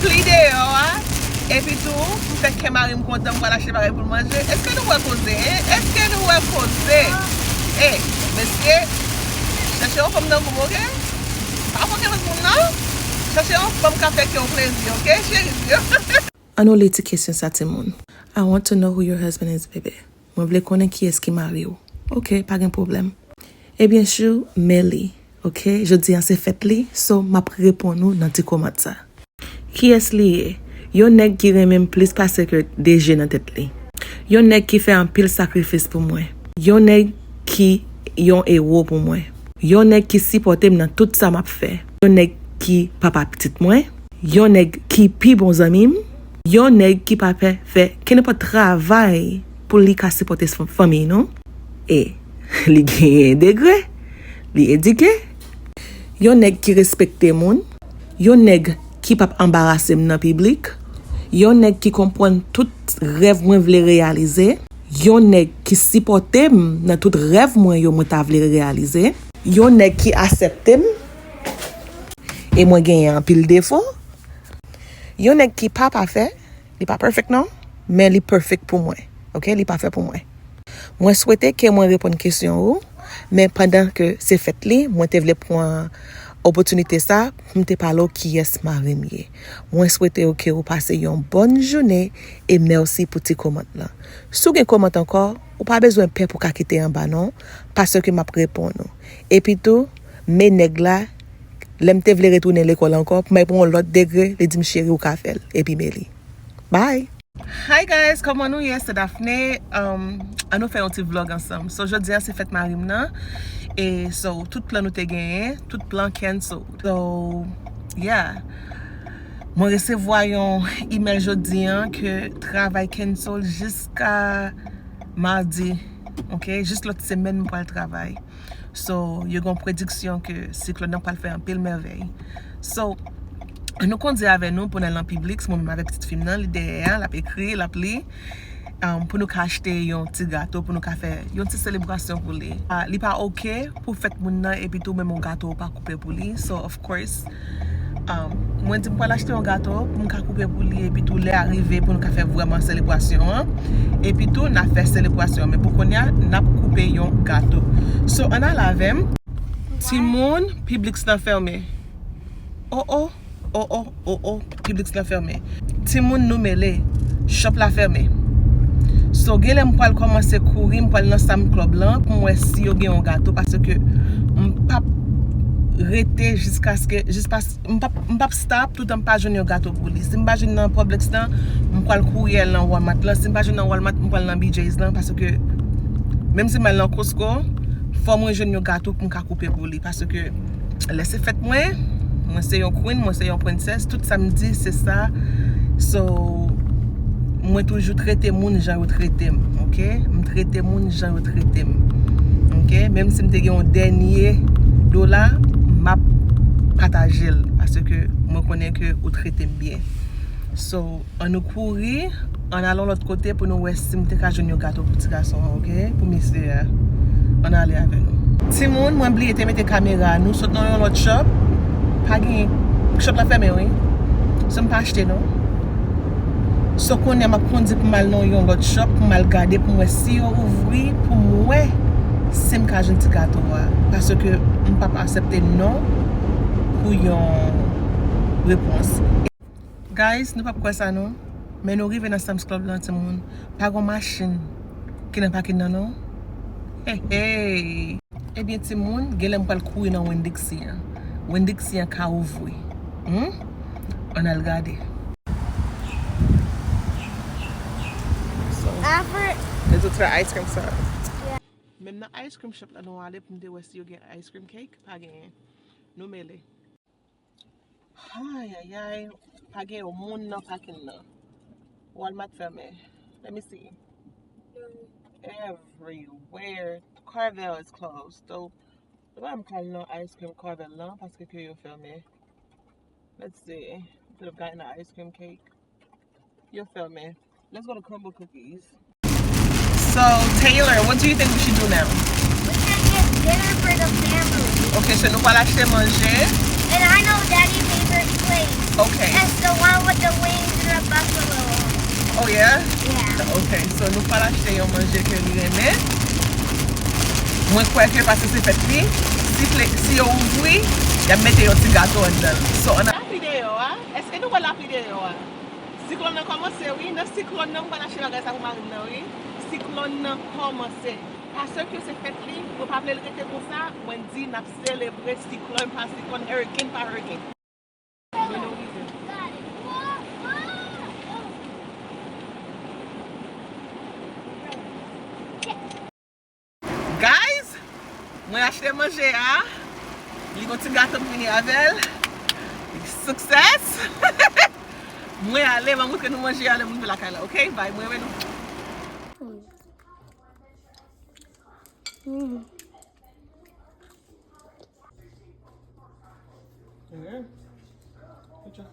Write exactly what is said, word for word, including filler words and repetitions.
Li deyò a, epi tou, m fè kè mari m kontan, m pral achte bagay pou l manje. Èske nou wè koze, en? Èske nou wè koze? E, mesye, chèche yon fanm nan goumen, oke? Pa fòke lòt moun, non. Chèche yon fanm k ap fè kè w plezi, oke, cheri m yo? Ann nou li ti kesyon sa, timoun. I want to know who your husband is, baby. Mwen vle konnen kiyès ki mari w. Oke, pa gen pwoblèm. Ebyen, chou, men li. Oke, jodi a se fèt li, so m ap reponn ou nan ti kòmant sa. Kiyès li ye? Yon nèg ki renmen m plis pase ke de je nan tèt li. Yon nèg ki fè anpil sakrifis pou mwen. Yon nèg ki yon ewo pou mwen. Yon nèg ki sipòte m nan tout sa m ap fè. Yon nèg ki papa pitit mwen. Yon nèg ki pi bon zanmi m. Yon nèg ki pa pè fè kenenpòt travay pou li ka sipòte fanmi nou. E li genyen degre. Li edike. Yon nèg ki respekte moun. Yon nèg ki p ap anbarase m nan piblik. Yon nèg ki konprann tout rèv mwen vle reyalize. Yon nèg ki sipòte m nan tout rèv mwen yo mwen ta vle reyalize. Yon nèg ki aksepte m. E mwen genyen anpil defo. Yon nèg ki pa pafè, li pa perfect non, men li perfect pou mwen. Oke, li pafè pou mwen. Mwen swete ke mwen reponn kesyon ou, men pandan ke se fèt li, mwen te vle pran opòtinite sa pou m te pale w kiyès mari m ye. Mwen swete w ke ou pase yon bòn jounen e mèsi pou ti kòmant lan. Si w gen kòmant ankò, ou pa bezwen pè pou ka kite anba non, paske m ap reponn ou. Epi tou, men nèg la, lè m te vle retounen lekòl ankò, pou m al pran yon lòt degre, li di m, "Cheri, ou ka fè l." Epi men li. Bye! Hi guys, kòman nou ye? Se Daphné. Um, ann nou fè yon ti vlog ansanm. So, jodi a se fèt mari m nan. E so, tout plan nou te genyen, tout plan cancelled. So, yeah. Mwen resevwa yon email jodi a ke travay cancel jiska madi. Oke, jis lòt semèn m pral travay. So, yo gen yon prediksyon ke siklòn nan pral fè anpil mèvèy. So, nou kondi avè nou pou n al nan Publix, mwen menm avèk pitit fi m nan, li dèyè a, l ap ekri, l ap li, um, pou nou ka achte yon ti gato, pou nou ka fè yon ti selebrasyon pou li. Ah, li pa oke pou fèt moun nan, epi tou menm yon gato ou pa koupe pou li. So, of course, um, mwen di m pral achte yon gato pou m ka koupe pou li, epi tou lè a rive pou nou ka fè vrèman selebrasyon an. Epi tou, n a fè selebrasyon an. Men pou kounye a, n ap koupe yon gato. So, ann al avè m. Timoun, Publix lan fèmen. Oh, oh, oh, oh, oh, oh, Publix lan fèmen. Timoun, nou mele. Shop la fèmen. So, genlè m pral kòmanse kouri, m pral nan Sam's Club lan pou m wè si yo gen yon gato, paske m p ap rete jiskaske, jispas-, m p ap, m p ap stop toutan m pa jwenn yon gato pou li. Si m pa jwenn nan Publix lan, m pral kouri al nan Walmart lan. Si m pa jwenn nan Walmart, m pral nan B J's lan, paske menm si m al nan Costco, fò mwen jwenn yon gato pou m ka koupe pou li, paske lè se fèt mwen, mwen se yon queen, mwen se yon princess, tout sa m di, se sa. So, mwen toujou trete moun jan yo trete m, oke? M trete moun jan yo trete m, oke? Menm si m te gen yon dènye dola, m ap pataje l, paske mwen konnen ke ou trete m byen. So, ann nou kouri, ann al yon lòt kote pou nou wè si m te ka jwenn yon gato pou ti gason an, oke? Pou mesye a. Ann ale avè nou. Timoun, mwen bliye te mete kamera. Nou sot nan yon lòt shop. Pa gen, shop la fèmen, wi. So, m pa achte, non. So, kounye a m ap kondi pou m al nan yon lòt shop, pou m al gade, pou m wè si yo ouvri, pou m wè si m ka jwenn ti gato a. Paske m p ap aksepte non pou yon repons. Guys, nou p ap kwè sa non. Men nou rive nan Sam's Club lan, timoun. Pa gon machin ki nan pakin nan non. Hey, hey. Ebyen, timoun, genlè m pral kouri nan Winn-Dixie an. Winn-Dixie an ka ouvri. Hmm? Ann al gade. So, Alfred. Let's go to the ice cream shop. Yeah. Menm nan ice cream shop la nou ale pou m te wè si yo gen ice cream cake. Pa genyen. Nou mele. Ayayay, pa gen yon moun nan pakin nan. Walmart fèmen. Let me see. Everywhere. Carvel is closed. So, nou pa m kal nan ice cream Carvel lan paske ke yo fèmen. Let's see. Could have gotten an ice cream cake. Yo fèmen. Let's go to Crumbl Cookies. So, Taylor, what do you think we should do now? We should get dinner for the family. Okay, so nou pral achte manje. And I know Daddy paid for Wings. Okay. It's the one with the wings and the buffalo. Oh yeah? Yeah. Okay. So nou pral achte yon manje ke li renmen. Mwen kwè ke paske se fèt li, si, si yo ouvri, y ap mete yon ti gato anndan. So, an... Lapli deyò a? Èske nou wè lapli deyò a? Siklòn nan kòmanse, wi. Nan siklòn nan, mwen pral achte bagay sa pou mari m nan, wi. Siklòn nan kòmanse. Paske se fèt li, mwen pa vle l rete konsa, mwen di n ap selebre siklòn pa siklòn, hurricane pa hurricane. Guys, mwen achte manje a. Li gon ti gato m vini avè l. Success! Mwen ale, mwen montre nou manje a lè mwen rive lakay la, ok? Bye, mwen renmen nou. Mm. Yeah. Good job.